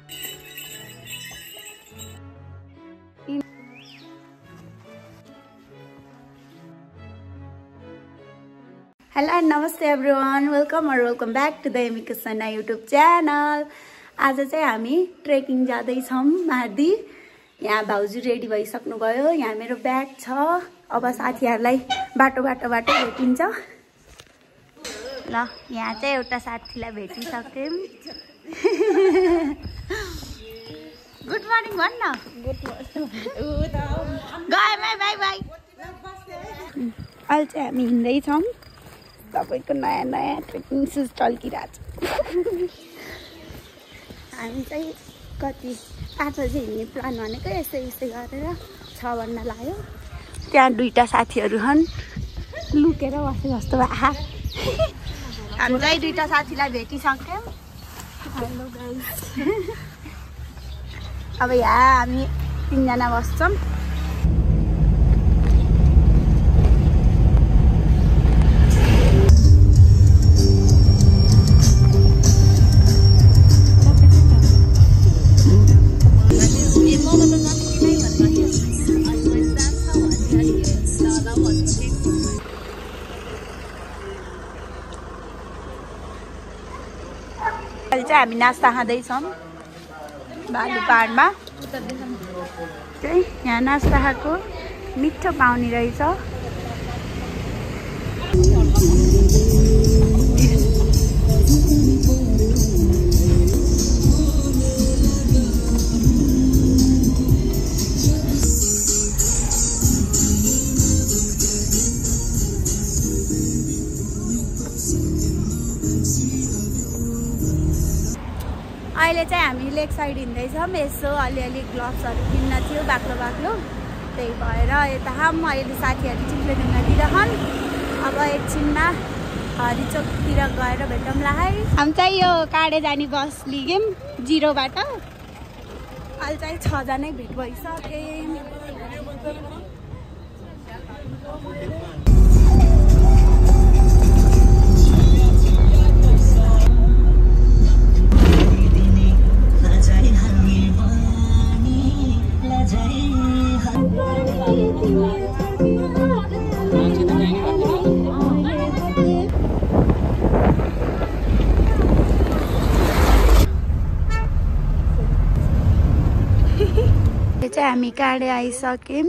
Hello and namaste everyone, welcome back to the Emika Sana YouTube channel. आज चाहिँ हामी trekking जाँदै छौं मार्दी। यहाँ भाउजू रेडी भइसक्नु भयो। यहाँ मेरो ब्याग छ। अब साथीहरुलाई बाटोबाट भेटिन्छ। ल यहाँ चाहिँ एउटा साथीलाई भेटिसक्यौं। गुड मर्निङ भन्न। Good morning. गए बाइ बाइ। अहिले चाहिँ हामी हिँड्दै छौं। तपाईको नयाँ ट्रेकिङ सुज टल्किरहेछ। हामी चाहिँ कति 5 बजे हिँड्ने प्लान भनेको यसै गरेर 6 बन्न लाग्यो। त्यहाँ दुईटा साथीहरु छन् लुकेर बसे जस्तो भए। हामी चाहिँ दुईटा साथीलाई भेटिसक्यौं। Hello guys. अब यहाँ हामी 3 जना बस्छौं। हामी नास्ता खाँदैछौं बालु पाहाडमा। यहाँ नास्ता खाएको मिठो पाउने रहेछ। अहिले चाहिँ हामी लेक साइड हिँड्दैछौं। यसो अलिअलि ग्लोभ्सहरु किन्न थियो बाक्लो त्यही भएर यता हम अहिले साथीहरु चिप्लेडुङ्गातिर छन्। अब एकछिनमा हरिचोकतिर गएर भेटौँला है। हामी चाहिँ यो काडे जाने बस लियौं 0 बाट। अहिले चाहिँ 6 जनै भेट भइसक्यौं। हामी काडे आइसक्यौं।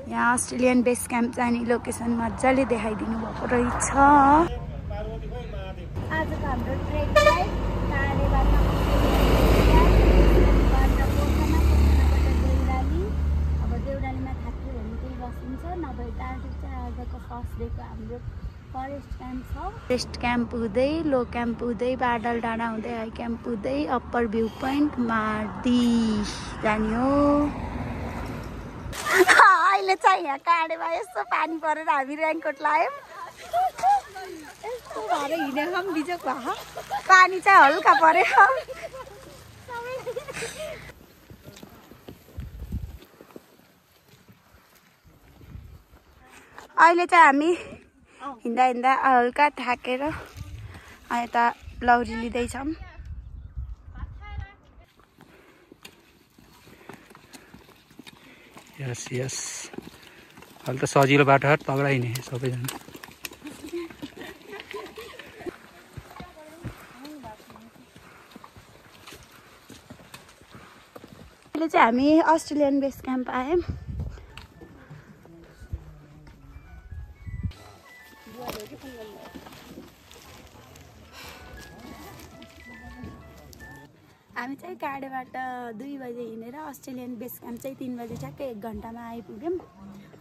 यहाँ अस्ट्रेलियन बेस क्याम्प जाने लोकेसन मजाले देखाइदिनु भएको रहेछ। आजको हाम्रो ट्रेक चाहिँ काडेबाट अब देउरालीमा थाक्यो भने त्यही बसिन्छ, नभए टार्गेट चाहिँ आजको फर्स्ट डेको हाम्रो फरेस्ट क्याम्प छ। फरेस्ट क्याम्प हुँदै लो क्याम्प हुँदै बादल डाँडा हुँदै हाई क्याम्प हुँदै अप्पर भ्यू पोइन्ट मार्दी जाने हो। अहिले चाहिँ यहाँ काडेमा यस्तो पानी परेर हामी रेनकोट लायौं। यस्तो भएर हिँडेको बिजोक भयो। पानी चाहिँ हल्का परेको। अहिले चाहिँ हामी हिँड्दा हल्का थाकेर यता लौरी लिँदैछौँ। यस अहिले त सजिलो बाटो तगडाइने सबैजना। अहिले चाहिँ हामी अस्ट्रेलियन बेस क्याम्प आयौं। हामी चाहिँ काडेबाट 2 बजे हिँडेर अस्ट्रेलियन बेस क्याम्प चाहिँ 3 बजे ठ्याक्कै 1 घण्टामा आइपुग्यौं।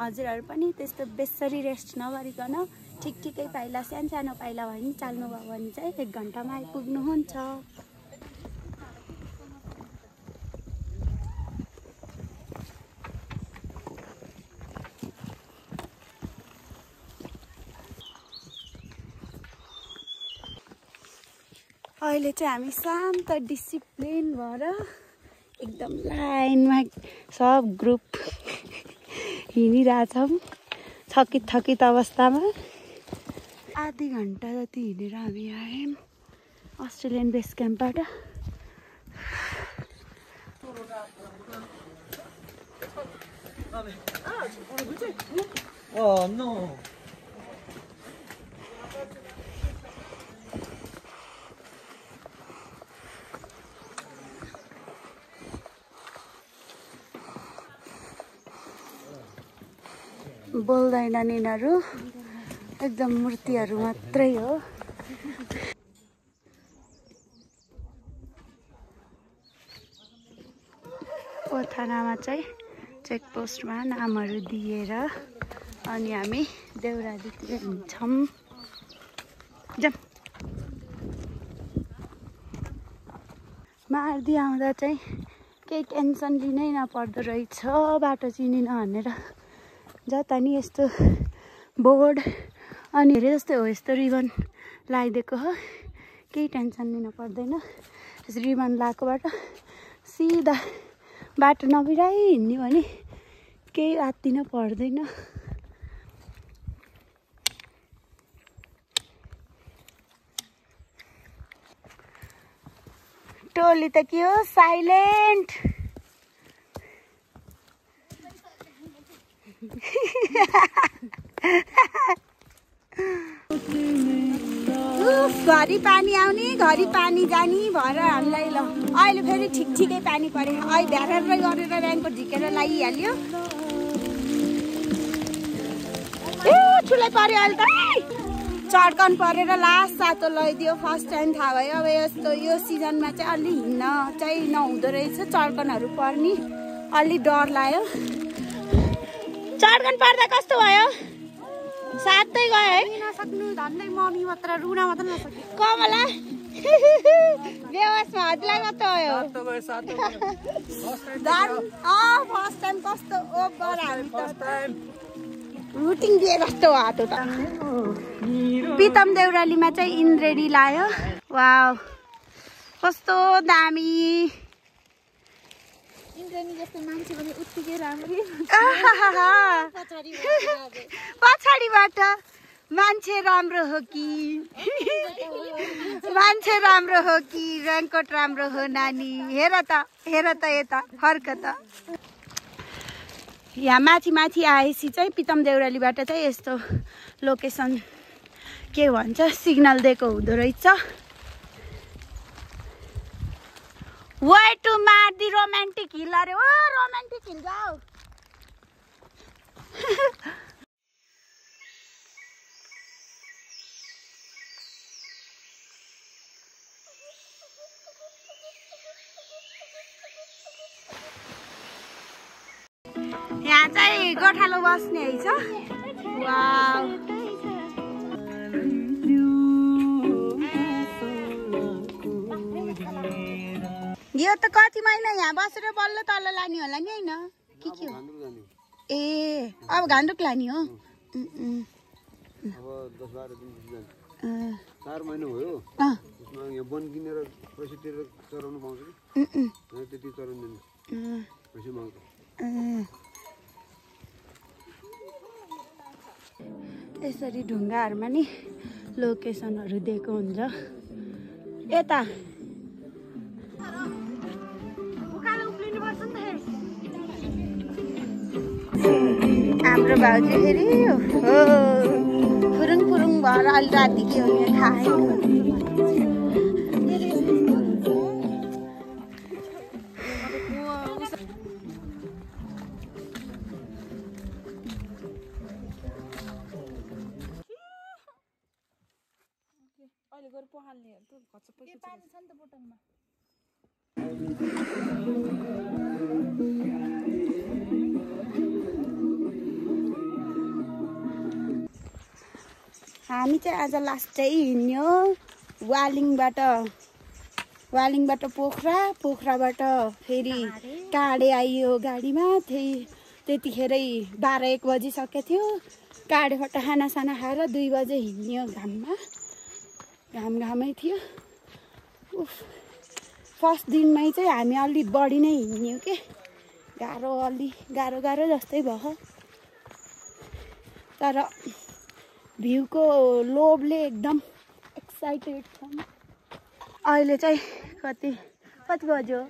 हजुरहरु पनि त्यस्तो बेसरी रेस्ट नगरिकन ठिकै पाइला सानो पाइला भए नि चाल्नु भयो भने चाहिँ 1 घण्टामा आइपुग्नुहुन्छ। अहिले चाहिँ हामी शान्त डिसिप्लिन भएर एकदम लाइनमा सब ग्रुप हिँडिरहेछौं। थकित अवस्थामा आधी घण्टा जति हिँडेर हामी आयौं अस्ट्रेलियन बेस क्याम्पबाट। Oh no. बोल्दैनन् यिनीहरू एकदम मूर्तिहरू मात्रै हो पोथानामा चाहिँ चेकपोस्टमा नामहरू दिएर अनि हामी देउरालीतिर हिँड्छौँ जाम मार्दी आउँदा चाहिँ केही टेन्सन लिनै नपर्दो रहेछ बाटो चिनिन भनेर जता नि यस्तो बोर्ड अनि हेरे जस्तै हो यस्तो रिबन लगाइदिएको हो केही टेन्सन लिन पर्दैन रिबन लगाएकोबाट सिधा बाटो नबिराइ हिँड्ने भने केही आत्तिन पर्दैन टोली त के हो साइलेन्ट घरि पानी आउने घरि पानी जाने भएर हामीलाई ल अहिले फेरि ठिकै पानी परे अहिले भ्यारेर गरेर ऱ्याङ्को झिकेर लागिहाल्यो ए ठुलै पर्यो अहिले त चड्कन परेर लास्ट सातो लैदियो फर्स्ट टाइम थाहा भयो अब यस्तो यो सिजनमा चाहिँ अलि हिँड्न चाहिँ नहुँदो रहेछ चड्कनहरू पर्ने अलि डर लाग्यो चड्कन पर्दा कस्तो भयो सातै गयो है नसक्नु धन्दै मम्मी मात्र रुन मात्र नसक्यो कमला बेहोस हजुरलाई कस्तो भयो फर्स्ट टाइम कस्तो ओ बराबरी फर्स्ट टाइम रुटिङ दिए कस्तो हातो त प्रितम देउरालीमा चाहिँ इन्द्रेणी लायो वाउ कस्तो दामी इन्द्रेणी जस्तो मान्छे पनि उत्तिकै राम्री पछाडिबाट मान्छे राम्रो हो कि मान्छे राम्रो हो कि ऱ्याङ्कोट राम्रो हो नानी हेर त यता फर्क त यहाँ माथि आएपछि चाहिँ प्रितम देउरालीबाट चाहिँ यस्तो लोकेसन के भन्छ सिग्नल दिएको हुँदो रहेछ Way to Mardi romantic hill अरे ओ रोमान्टिक हिल जाऊ यहाँ चाहिँ गोठालो बस्ने है छ वाउ यो त कति महिना यहाँ बसेर बल्ल तल लाने होला नि हैन के हो ए अब घान्द्रुक लाने हो अब 10-12 दिन 4 महिना भयो त्यसमा यो वन किनेर पैसा तिरेर चराउनु पाउँछ कि त्यति चराउनु दिनु पैसा माग्छ यसरी ढुङ्गाहरुमा नि लोकेसनहरु दिएको हुन्छ यता हाम्रो भाउजू फेरि फुरुङ फुरुङ भएर अलि राति के हो यहाँ थाहा अहिले गएर पहाल्ने त खच्च पैसा पानी छ नि त बोतलमा हामी चाहिँ आज लास्ट हिँड्यो वालिङबाट पोखराबाट फेरि काँडे आइयो गाडीमा त्यतिखेरै 12-1 बजिसकेको थियो काँडेबाट खानासाना खाएर 2 बजे हिँड्यो घामै थियो फर्स्ट दिनमै चाहिँ हामी अलि बढी नै हिँड्यौँ के गाह्रो जस्तै भयो तर भ्यूको लोभले एकदम एक्साइटेड छौँ अहिले चाहिँ कति बज्यो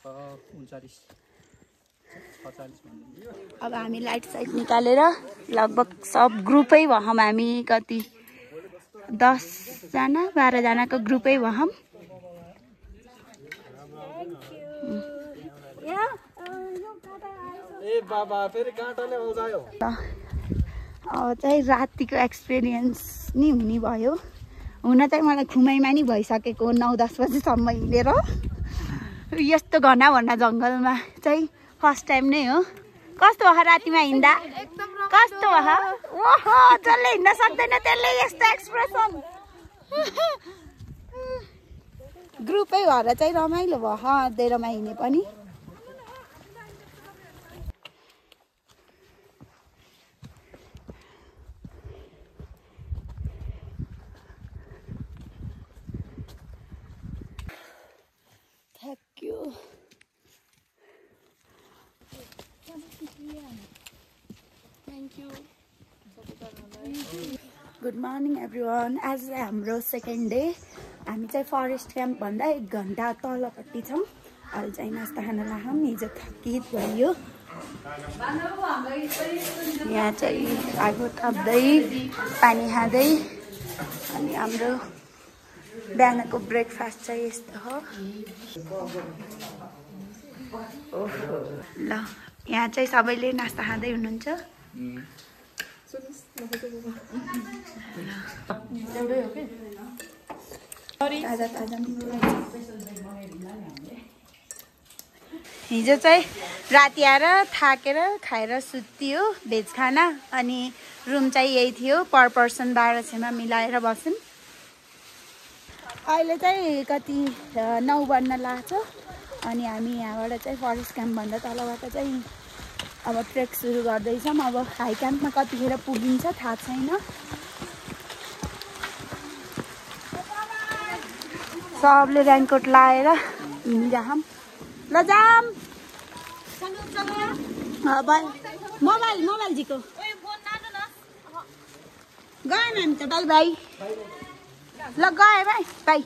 अब हामी लाइट साइट निकालेर लगभग सब ग्रुपै भयौँ हामी कति 10 जना 12 जनाको ग्रुपै भयौँ अब चाहिँ रातिको एक्सपिरियन्स नि हुने भयो हुन चाहिँ मलाई खुमाइमा नि भइसकेको 9-10 बजीसम्म हिँडेर यस्तो घना भन्न जङ्गलमा चाहिँ फर्स्ट टाइम नै हो कस्तो भयो रातिमा हिँड्दा कस्तो भयो ओहो जसले हिँड्न सक्दैन त्यसले यस्तो एक्सप्रेसन ग्रुपै भएर चाहिँ रमाइलो भयो अँधेरोमा हिँडे पनि गुड मर्निङ एभ्रिवान आज चाहिँ हाम्रो सेकेन्ड डे हामी चाहिँ फरेस्ट क्याम्प भन्दा 1 घन्टा तलपट्टि छौँ अहिले चाहिँ नास्ता खान लाग्यौँ हिजो थकित भयो यहाँ चाहिँ आगो ताप्दै पानी खाँदै अनि हाम्रो बिहानको ब्रेकफास्ट चाहिँ यस्तो हो ल यहाँ चाहिँ सबैले नास्ता खाँदै हुनुहुन्छ हिजो चाहिँ राति आएर थाकेर खाएर सुत्यो भेज खाना अनि रुम चाहिँ यही थियो पर पर्सन 1200मा मिलाएर बस्यौँ अहिले चाहिँ कति 9 बज्न लाग्छ अनि हामी यहाँबाट चाहिँ फरेस्ट क्याम्प भन्दा तलबाट चाहिँ अब ट्रेक सुरु गर्दैछौँ अब हाई क्याम्पमा कतिखेर पुगिन्छ थाहा छैन सबले रेनकोट लाएर हिँडिरहौँ ल जाम मोबाइल जिको गएँ हामी त बाई बाई ल गएँ भाइ बाई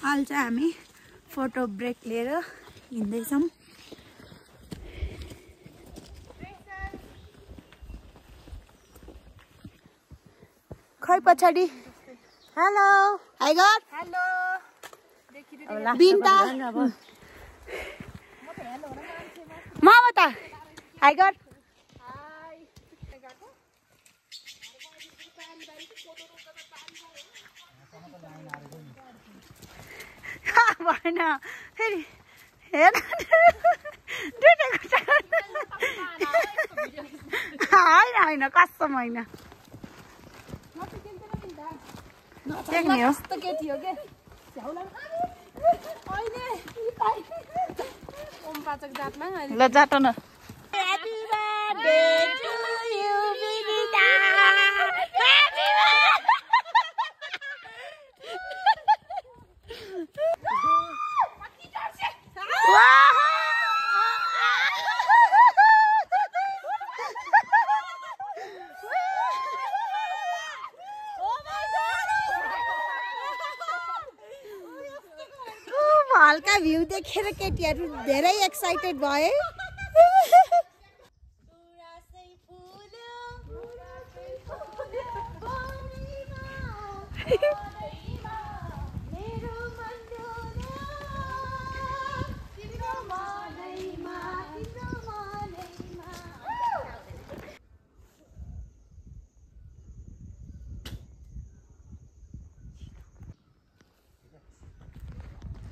अहिले चाहिँ हामी फोटो ब्रेक लिएर हिँड्दैछौँ खै पछाडि हेलो हाइगर हेलो बिन्ता ममता हाइगर भएन फेरि हेर होइन कसम होइन देख्ने हो ल जाट न हल्का भ्यू देखेर केटीहरू धेरै एक्साइटेड भए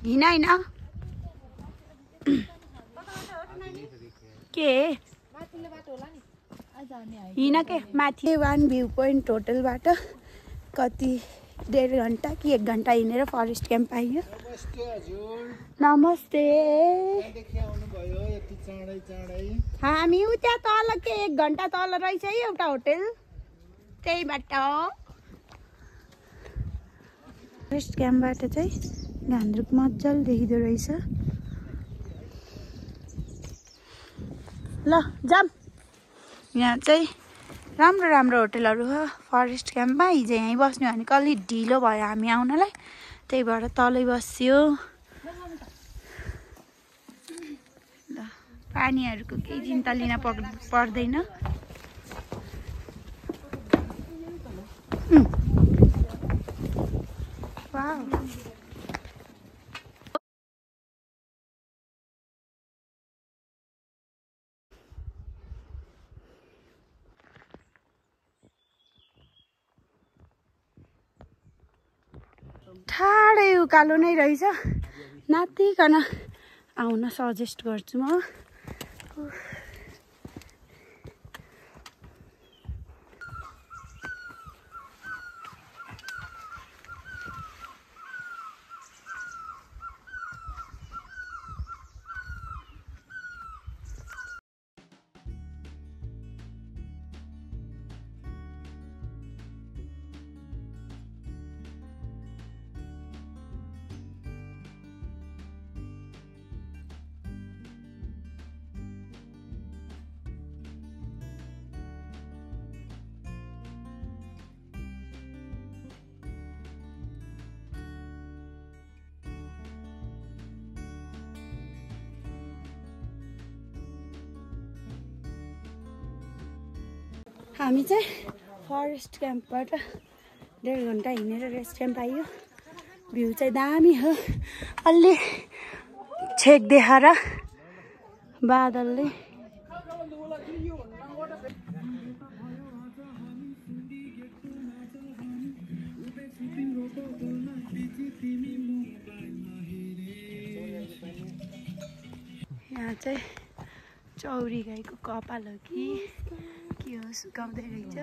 हिँड के हिँड के माथि 1 भ्यू पोइन्ट होटलबाट कति 1.5 घन्टा कि 1 घन्टा हिँडेर फरेस्ट क्याम्प आइयो। नमस्ते। हामी उता तल के 1 घन्टा तल रहेछ है एउटा होटल, त्यहीबाट फरेस्ट क्याम्पबाट चाहिँ गान्द्रुक मजाले देखिँदो रहेछ। ल जाम। यहाँ चाहिँ राम्रो राम्रो होटलहरू हो फरेस्ट क्याम्पमा। हिजो यहीँ बस्नु भनेको अलि ढिलो भयो हामी आउनलाई, त्यही भएर तलै बस्यो। ल पानीहरूको केही चिन्ता लिन पर्दैन। वाउ। ठाडै उकालो नै रहेछ, नातिकन आउन सजेस्ट गर्छु म। हामी चाहिँ फरेस्ट क्याम्पबाट 1.5 घन्टा हिँडेर रेस्ट क्याम्प आइयो। भ्यू चाहिँ दामी हो, अलि छेक देखाएर बादलले। यहाँ चाहिँ चौरी गाईको कपाल हो कि के हो, सुकाउँदै रहेछ।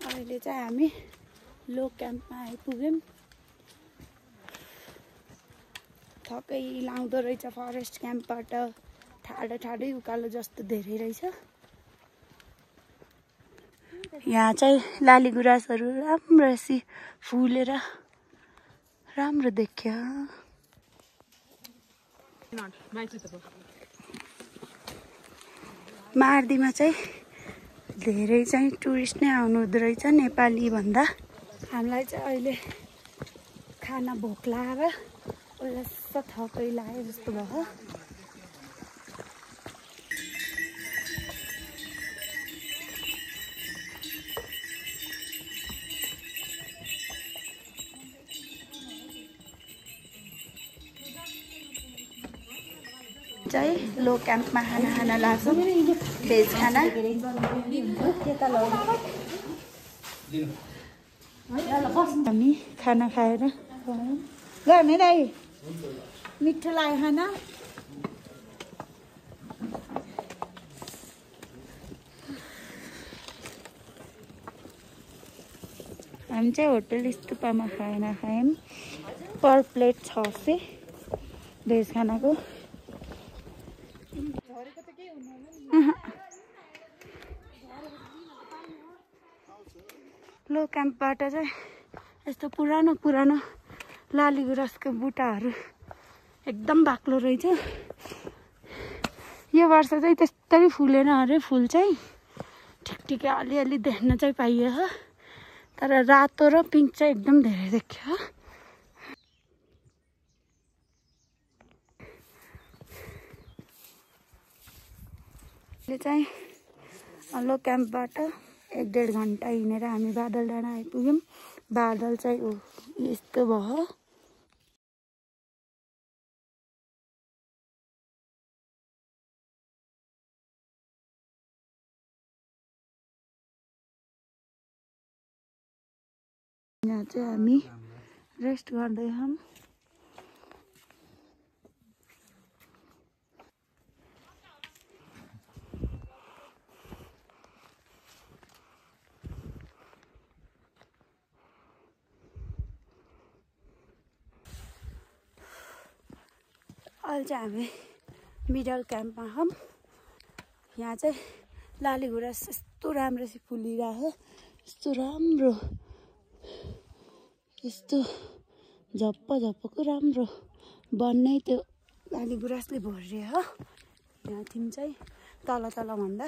अहिले चाहिँ हामी लो क्याम्पमा आइपुग्यौँ। थकै लाउँदो रहेछ फरेस्ट क्याम्पबाट, ठाडो ठाडै उकालो जस्तो धेरै रहेछ। यहाँ चाहिँ लाली गुराँसहरू राम्रोसी फुलेर राम्रो देखियो। मार्दीमा चाहिँ धेरै चाहिँ टुरिस्ट नै आउनु हुँदो रहेछ नेपाली भन्दा। हामीलाई चाहिँ अहिले खाना भोक लागेर यस्तो थकै लाग्यो जस्तो भयो। चाहिँ लो क्याम्पमा खाना लाग्छ, भेज खाना। हामी खाना खाएर गर्ने दाइ, मिठो लाग्यो खाना। हामी चाहिँ होटल स्तुपामा खाना खायौँ। पर प्लेट 600 भेज खानाको। लो क्याम्पबाट चाहिँ यस्तो पुरानो पुरानो लाली गुराँसको बुट्टाहरू एकदम बाक्लो रहेछ। यो वर्ष चाहिँ त्यस्तै फुलेन अरे, फुल चाहिँ ठिकठिकै अलिअलि देख्न चाहिँ पाइयो, तर रातो र पिङ्क चाहिँ एकदम धेरै देखियो। अहिले चाहिँ लो क्याम्पबाट 1-1.5 घन्टा हिँडेर हामी बादल डाँडा आइपुग्यौँ। बादल चाहिँ यस्तो भयो। यहाँ चाहिँ हामी रेस्ट गर्दैछौँ। अहिले चाहिँ हामी मिडल क्याम्पमा छौँ। यहाँ चाहिँ लाली गुराँस यस्तो राम्रोसित फुलिरहेको, यस्तो राम्रो, यस्तो झप्प झप्पको राम्रो बन्नै त्यो लाली गुराँसले भरियो हो। यहाँ थिम चाहिँ तल तल भन्दा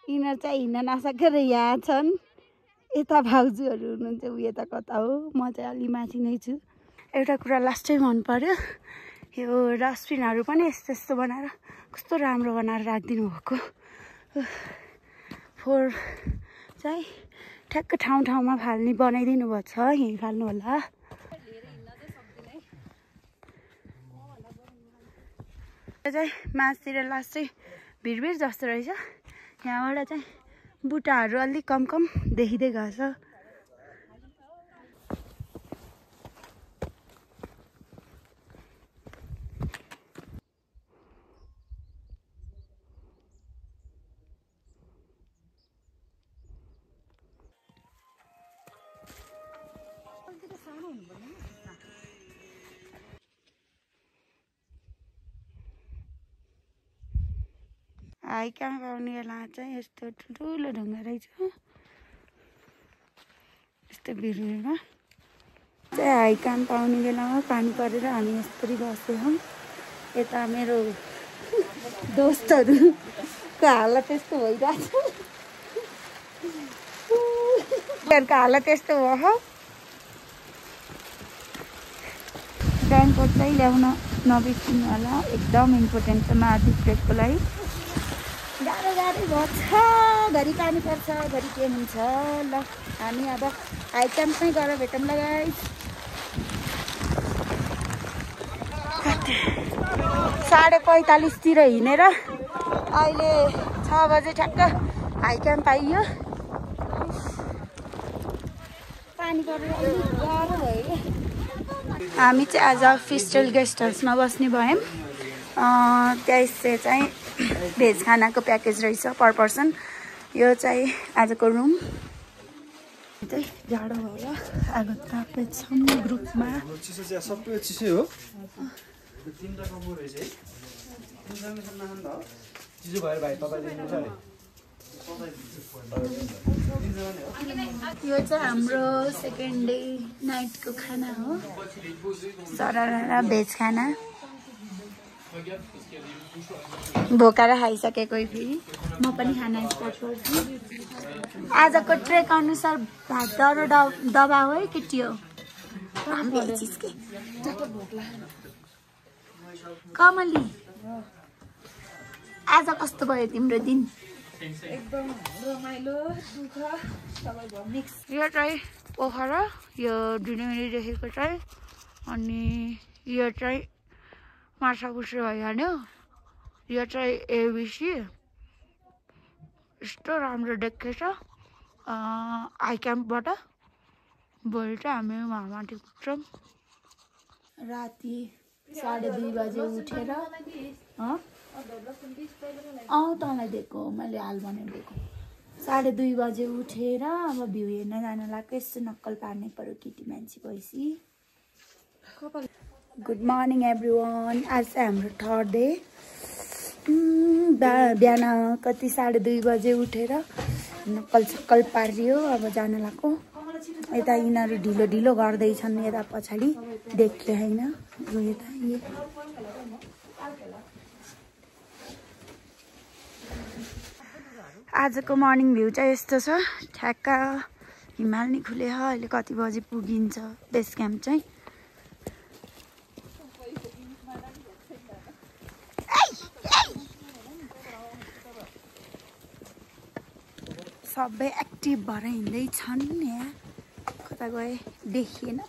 यिनीहरू चाहिँ हिँड्न नसकेर यहाँ छन्। यता भाउजूहरू हुनुहुन्छ, ऊ यता कता हो, म चाहिँ अलि माथि नै छु। एउटा कुरा लास्टै मन पर्यो, यो डस्टबिनहरू पनि यस्तो यस्तो बनाएर कस्तो राम्रो बनाएर राखिदिनु भएको। फोहोर चाहिँ ठ्याक्क ठाउँ ठाउँमा फाल्ने बनाइदिनु भएको छ, यहीँ फाल्नु होला। चाहिँ मासतिर लास्टै भिडभिड जस्तो रहेछ। यहाँबाट चाहिँ बुट्टाहरू अलिक कम कम देखिँदै गएछ। हाई क्याम्प आउने बेला चाहिँ यस्तो ठुलो ढुङ्गा रहेछ, यस्तो भिडमा चाहिँ हाई क्याम्प आउने बेलामा पानी परेर हामी यस्तरी बसेछौँ। यता मेरो दोस्तहरूको हालत यस्तो भइरहेछ, उनीहरूको हालत यस्तो भयो। रेनकोट चाहिँ ल्याउन नबिर्सिनु होला, एकदम इम्पोर्टेन्ट छ माथि ट्रेकको लागि। गाह्रो गाह्रै भएको छ, घरि पानी पर्छ, घरि के हुन्छ। ल हामी अब हाई क्याम्पमै गएर भेटौँ ल गाइस। 45:30 हिँडेर अहिले 6 बजे ठ्याक्क हाई क्याम्प आइयो। पानी परेर अलिक गाह्रो भयो। हामी चाहिँ आज फिस्टल गेस्ट हाउसमा बस्ने भयौँ। त्यहाँ चाहिँ भेज खानाको प्याकेज रहेछ पर पर्सन। यो चाहिँ आजको रुम। चाहिँ जाडो भयो, आगो ताप्दैछौँ ग्रुपमा। सबै चिसै हो। यो चाहिँ हाम्रो सेकेन्ड डे नाइटको खाना हो, सरारा भेज खाना। भोकाएर खाइसके कोही, फेरि म पनि खाना स्टार्ट गर्छु। आजको ट्रेक अनुसार भात र दबा हो है केटी हो। कमली आज कस्तो भयो तिम्रो दिन? एकदम रमाइलो दुःख सबै भयो मिक्स। यो चाहिँ पोखरा, यो डिनेरीदेखिको चाहिँ, अनि यो चाहिँ माछापुछ्रे भइहाल्यो। यो चाहिँ एबिसी, यस्तो राम्रो देखेछ हाई क्याम्पबाट। भोलि चाहिँ हामी माथि पुग्छौँ। राति 2:30 बजे उठेर तँलाई दिएको मैले हाल भनेर दिएको। 2:30 बजे उठेर अब भ्यू हेर्न जान लाग्यो। यस्तो नक्कल पार्नै पर्यो केटी मान्छे भएपछि। Good morning everyone. आज चाहिँ हाम्रो थर्ड डे। बिहान कति 2:30 बजे उठेर नक्कल सक्कल पारियो। अब जान लाग्यो। यता यिनीहरू ढिलो ढिलो गर्दैछन्, यता पछाडि देख्ले होइन। यता आजको मर्निङ भ्यू चाहिँ यस्तो छ ठ्याक्क हिमाल नि खुले अहिले कति बजे पुगिन्छ बेस क्याम्प चाहिँ सबै एक्टिभ भएर हिँड्दैछन् यहाँ कता गए देखिएन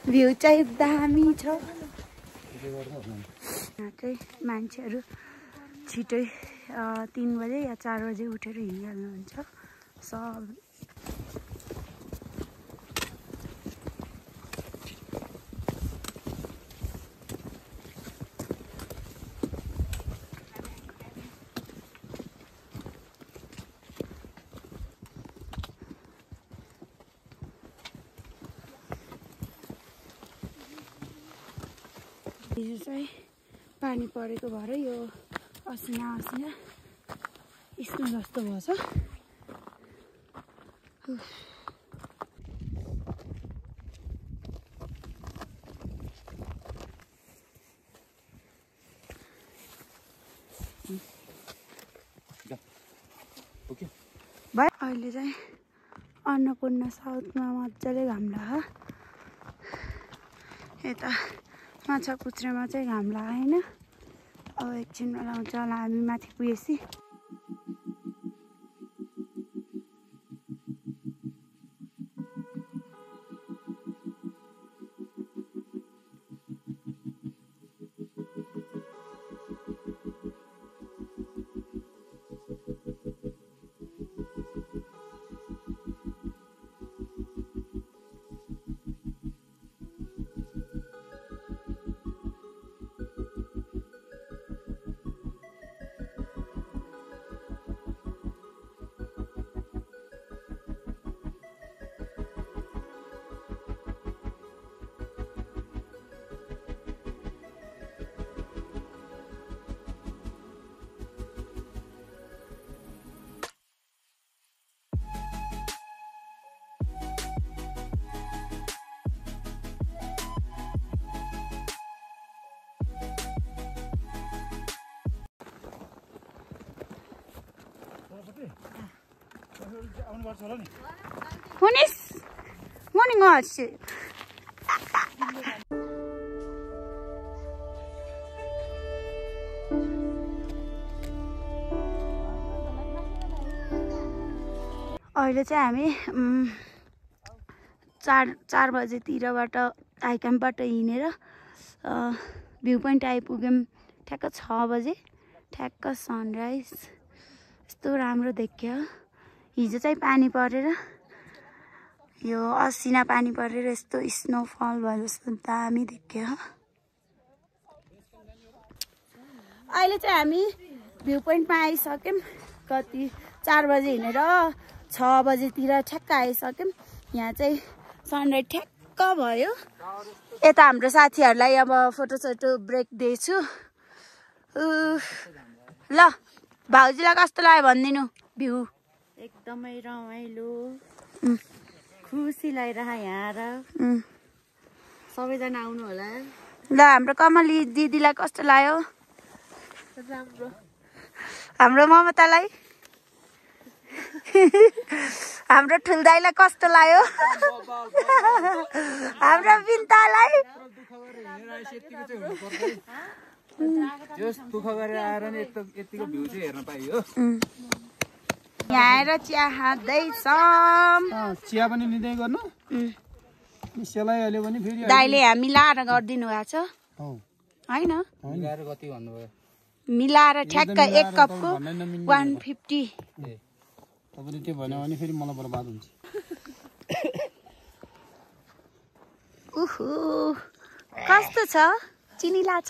भ्यू चाहिँ दामी छ यहाँ चाहिँ मान्छेहरू छिटै 3 बजे या 4 बजे उठेर हिँडिहाल्नुहुन्छ सब हिजो चाहिँ पानी परेको भएर यो असिना स्नो जस्तो भएछ भाइ अहिले चाहिँ अन्नपूर्ण साउथमा मजाले घाम लाग्यो यता माछा पुच्छ्रेमा चाहिँ घाम लागेन अब एकछिनमा लाउँछ होला हामी माथि पुगेपछि morning watch. अहिले चाहिँ हामी 4 बजेतिरबाट आइक्याम्पबाट हिँडेर भ्यू पोइन्ट आइपुग्यौँ ठ्याक्क 6 बजे ठ्याक्क सनराइज यस्तो राम्रो देखियो हिजो चाहिँ पानी परेर यो असिना पानी परेर यस्तो स्नोफल भयो जस्तो दामी देखियो अहिले चाहिँ हामी भ्यू पोइन्टमा आइसक्यौँ कति 4 बजे हिँडेर 6 बजेतिर ठ्याक्क आइसक्यौँ यहाँ चाहिँ सनराइज ठ्याक्क भयो यता हाम्रो साथीहरूलाई अब फोटो ब्रेक दिएछु ल भाउजूलाई कस्तो लाग्यो भनिदिनु भ्यू एकदमै रमाइलो खुसी लागिरह यहाँ र सबैजना आउनु होला ल हाम्रो कमली दिदीलाई कस्तो लाग्यो राम्रो हाम्रो ममतालाई हाम्रो ठुल्दाइलाई कस्तो लाग्यो हाम्रो बिन्तालाई दुःख गरेर आएर नि यतिको भ्यू चाहिँ हेर्न पाइयो यहाँ आएर चिया खाँदैछौँ चिया पनि लिँदै गर्नु सेलाइहाल्यो भने फेरि दाइले हामी लाएर गरिदिनु भएको छ होइन मिलाएर कति भन्नुभयो मिलाएर ठ्याक्क 1 कपको 150 तपाईँले त्यो भन्यो भने फेरि मलाई बर्बाद हुन्छ उहु कस्तो छ चिनिला छ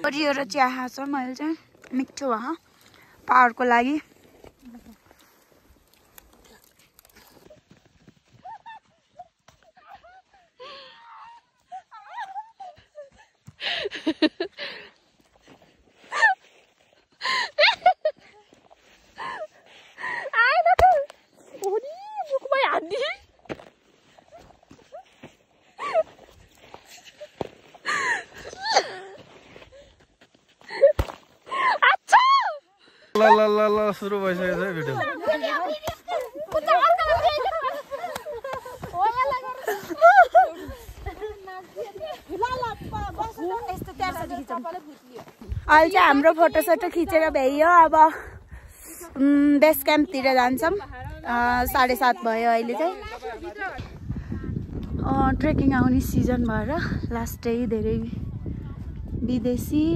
परियो र चिया खान्छ मैले चाहिँ मिठो भयो पावरको लागि ल ल ल ल सुरु भइसक्यो है भिडियो अहिले चाहिँ हाम्रो फोटोसोटो खिचेर भ्याइयो अब बेस क्याम्पतिर जान्छौँ 7:30 भयो अहिले चाहिँ ट्रेकिङ आउने सिजन भएर लास्टै धेरै विदेशी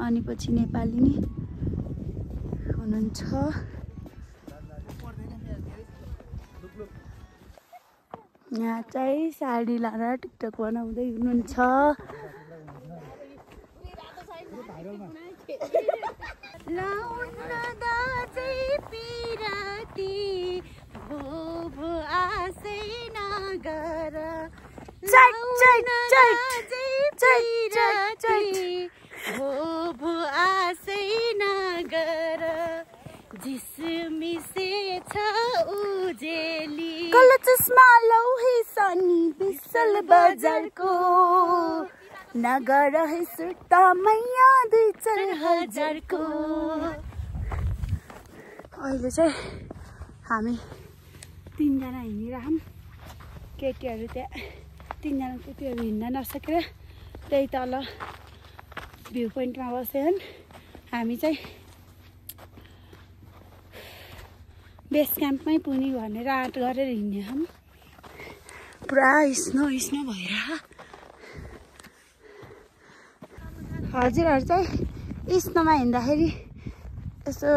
अनि पछि नेपाली नि हुनुहुन्छ यहाँ चाहिँ साडी लाएर टिकटक बनाउँदै हुनुहुन्छ जिसमी से छ उजेली कल चस्मा लौहे सनी बिसल बजारको नगर है सुर्ता मैया 2-4 हजारको अहिले चाहिँ हामी 3 जना हिँडिरहौँ केटीहरू त्यहाँ 3 जना केटीहरू हिँड्न नसकेर त्यही तल भ्यू पोइन्टमा बसेछन् हामी चाहिँ बेस क्याम्पमै पुग्ने भनेर आँट गरेर हिँड्ने हम पुरा स्नो भएर हजुरहरू चाहिँ स्नोमा हिँड्दाखेरि यसो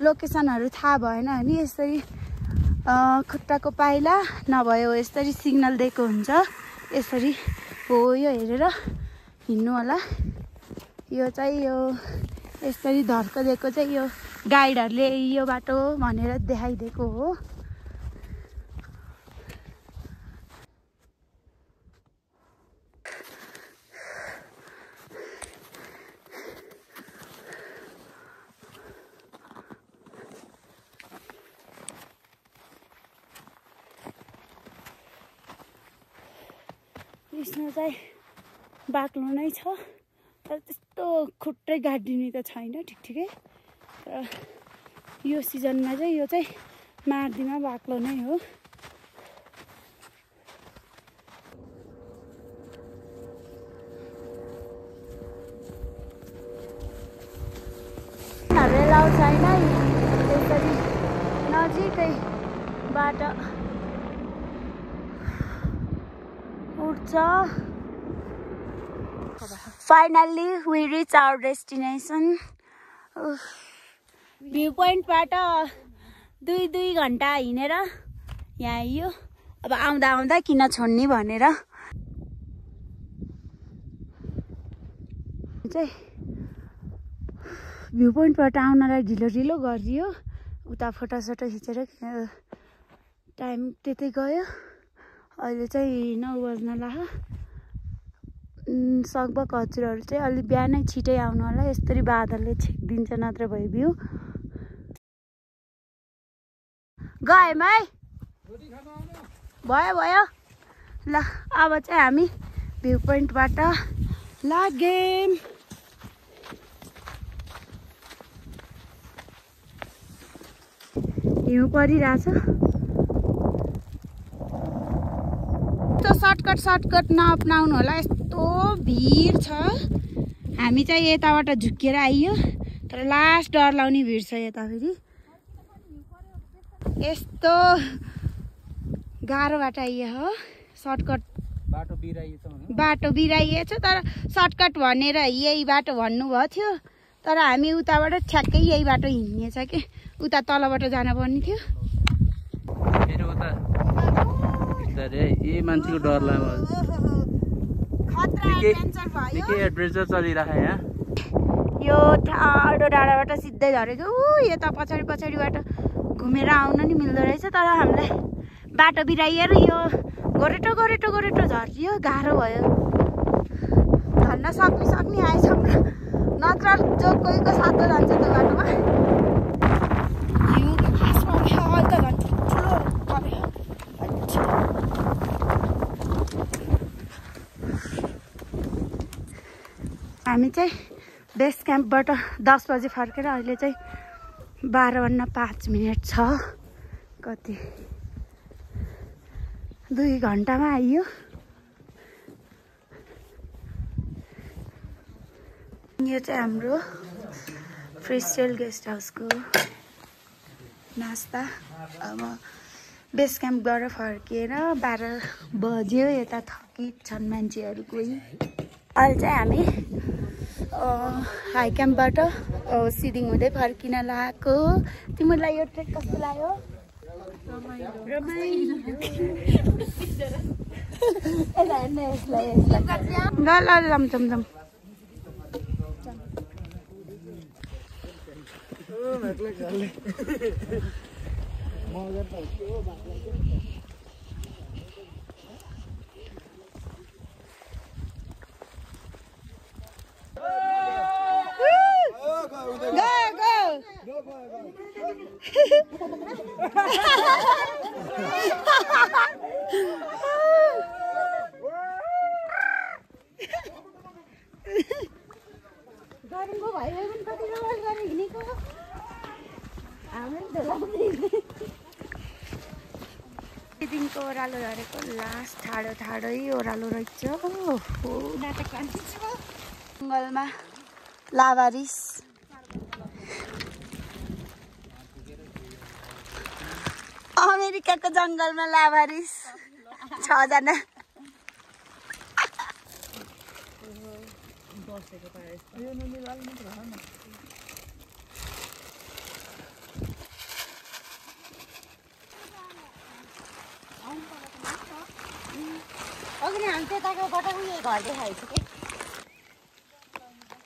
लोकेसनहरू थाहा भएन भने यसरी खुट्टाको पाइला नभयो यसरी सिग्नल दिएको हुन्छ यसरी हो यो हेरेर हिँड्नु होला यो चाहिँ यो यसरी धर्को दिएको चाहिँ यो गाइडहरूले यो बाटो भनेर देखाइदिएको हो स्नो चाहिँ बाक्लो नै छ तर त्यस्तो खुट्टै गाडिने त छैन ठिकै तर यो सिजनमा चाहिँ यो चाहिँ मार्दिमा बाक्लो नै हो एलाउ छैन त्यसरी नजिकैबाट उठ्छ finally we reach our destination view पोइन्टबाट 2 घन्टा हिँडेर यहाँ आइयो अब आउँदा आउँदा किन छोड्ने भनेर चाहिँ भ्यू पोइन्टबाट आउनलाई ढिलो गरियो उता फोटोसोटो खिचेर टाइम त्यतै गयो अहिले चाहिँ 9 बज्न लाग्यो सकभक हजुरहरू चाहिँ अलि बिहानै छिटै आउनु होला यसरी बादलले छेकिदिन्छ नत्र भयो भ्यू गयौँ है भयो ल अब चाहिँ हामी भ्यू पोइन्टबाट लाग्यौँ हिउँ परिरहेछ सर्टकट नअपनाउनु होला यस्तो भिड छ हामी चाहिँ यताबाट झुक्किएर आइयो तर लास्ट डर लाउने भिड छ यता फेरि यस्तो गाह्रो बाटो आइयो हो सर्टकट बाटो बिराइएछ तर सर्टकट भनेर यही बाटो भन्नुभएको थियो तर हामी उताबाट ठ्याक्कै यही बाटो हिँड्नेछ कि उता तलबाट जानुपर्ने थियो यही मान्छेको डर लाग्यो एडभेन्चर चलिरहेको यहाँ यो टाढो डाँडाबाट सिधै झरेको यता पछाडिबाट घुमेर आउन नि मिल्दो रहेछ तर हामीलाई बाटो बिराइएर यो गोरेटो झरियो गाह्रो भयो झर्न सक्ने आएछौँ नत्र जो कोहीको सातो जान्छ त्यो बाटोमा हिउँको खासमा अहिले त झन् ठुलो पर्यो हामी चाहिँ बेस क्याम्पबाट 10 बजे फर्केर अहिले चाहिँ 12:05 छ। कति 2 घन्टामा आइयो। यो चाहिँ हाम्रो फ्रिस्टेल गेस्ट हाउसको नास्ता। अब बेस क्याम्पबाट फर्किएर 12 बज्यो। यता थकित छन् मान्छेहरू कोही। अहिले चाहिँ हामी हाई क्याम्पबाट सिडिङ हुँदै फर्किन लागेको। तिमीलाई यो ट्रेक कस्तो लाग्यो? दिनको ओह्रालो झरेको लास्ट ठाडै ओह्रालो रहेछ। जङ्गलमा लावारिस अमेरिकाको जङ्गलमा लावारिस 6 जना।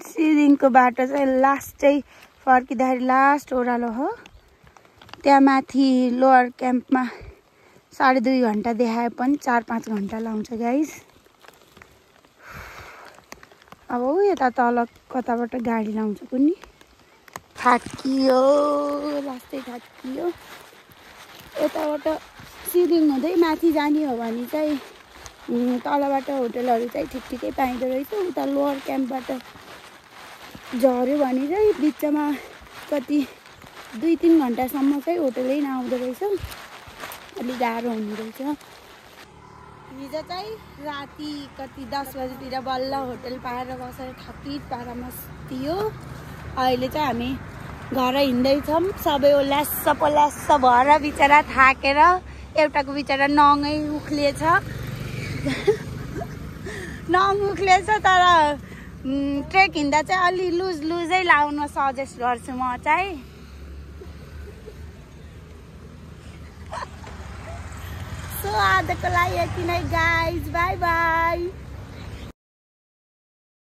सिडिङको बाटो चाहिँ लास्ट चाहिँ फर्किँदाखेरि लास्ट ओह्रालो हो। त्यहाँ माथि लोवर क्याम्पमा 2.5 घन्टा देखाए पनि 4-5 घन्टा लाउँछ गाइस। अब यता तल कताबाट गाडी लाउँछ कुनी। थाकियो, लास्टै थाकियो। यताबाट सिडिङ हुँदै माथि जाने हो भने चाहिँ तलबाट होटलहरू चाहिँ ठिकै पाइँदो रहेछ। उता लोवर क्याम्पबाट झऱ्यो भने चाहिँ बिचमा कति 2-3 घन्टासम्म चाहिँ होटलै नआउँदो रहेछ। अलिक गाह्रो हुने रहेछ। हिजो चाहिँ राति कति 10 बजीतिर बल्ल होटल पाएर बसेर थकित पारामस्तियो। अहिले चाहिँ हामी घर हिँड्दैछौँ। सबै ओल्यास्स भएर बिचरा थाकेर एउटाको बिचरा नङै उक्लिएछ। नङ उक्लिएछ तर ट्रेक हिँड्दा चाहिँ अलि लुजै लाउन सजेस्ट गर्छु म चाहिँ। सो आजको लागि यति नै गाइज, बाई बाई।